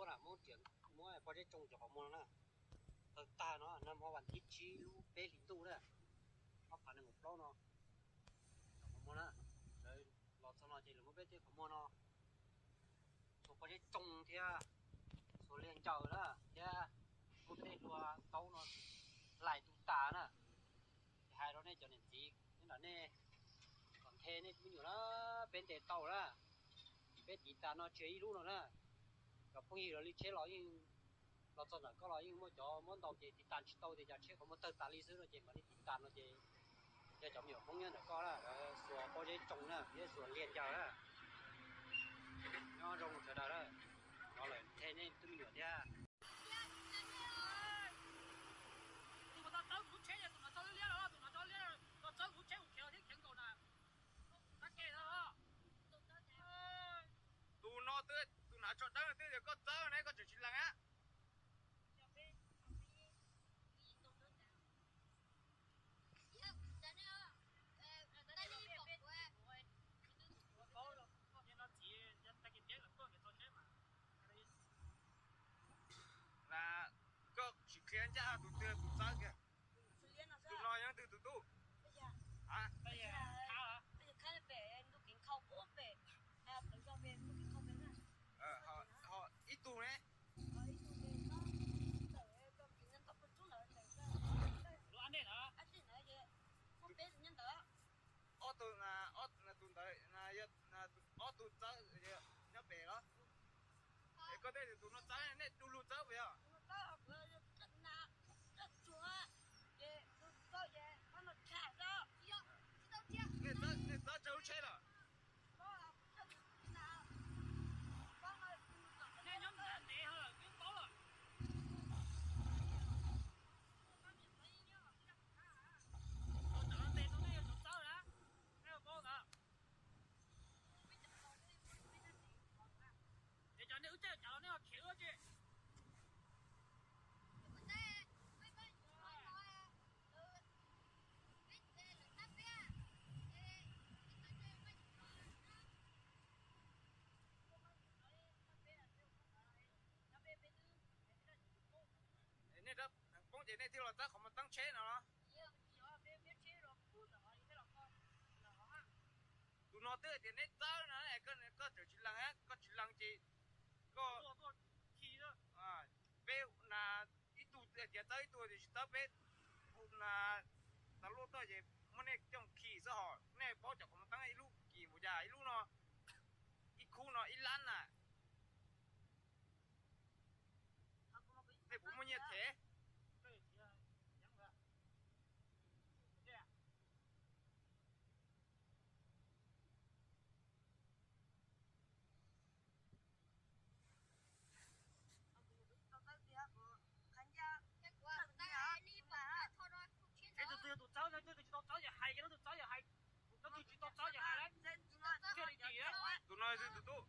Muab, muab pob zeb tsoo cov qhov muag no na, tawg tag no, nag hmo vas thib tsib lub peb hlis ntuj na, ob phav nees nkaum plaub no, cov qhov muag na, sawv los txog no ces lawv muab peb tej qhov muag no xuas pob zeb tsoo thiab xuas liag ncaws na, thiab muab peb tej hlua taub no hlais tu tas na. Ces hais rau nej cov niam txiv nyob ntawm nej kom nthe nej me nyuam na, peb ntes tau na, peb tiv tas no tsis yog ib lub no na. Cov phooj ywg los li tsheb los yeej los txog ntawm koj los yeej muaj cov muab ntaus ces tiv tas tsis tau tias cov tsheb qhov muag tawg tas li xwb no ces mam li tiv tas no ces yog cov me nyuam Hmoob nyob ntawm koj na, lawv xuas pob zeb tsoo na thiab xuas liag ncaws na. Nyob zoo sawv daws na, no lawm nthe nej tus me nyuam thiab. Tus no txawb kuv lub tsheb, tus no txawb liab, tus no txawb liab, txawb kuv lub tsheb kuv khiav thiab khiav nkaus na. Tus no twb, tus hnav tsho dawb twb tias koj txawb ne koj tseem tsis lees a. Koj tsis qhia ncaj tus twg tus txawb kiag. Tus no yog twg tus tub? Ho ib tug ne? Ob tug, tus ntawd yog ob tug txawb nyob pem los? Es koj tej tus no txawb, nej du lug txawb puas yog? Nej txawb, nej txawb tsawg lub tsheb lawm? Nej nyob ntev lawm twb paub lawm. Tus no ntes tau nej yog tus txawb na, nej paub ntawd. Es cov nej wb caij cov los nej ho khiav wb tsi? Nej rov poob ces nej thiaj los txawb qhov muag teeb tsheb no los? Tus no twb hais tias neb txawb no, koj tseem tsis lees, koj tsis lees ces koj, peb na, ib tug tias txawb ib tug tias tsis txawb, peb na, tau luaj tuaj ces muab nej coj khi xwb hos. Nej paub cov qhov muag teeb ib lub kis npaum cas, ib lub no, ib khub no ib lab na. Nej puas muaj nyiaj them? Tus twg yog tus txawb, tus twg tsis tau txawb yog hais, tus txawb yog hais, tus twg tsis tau txawb yog hais lawm. Thiaj li cim. Tus no yog tus tub.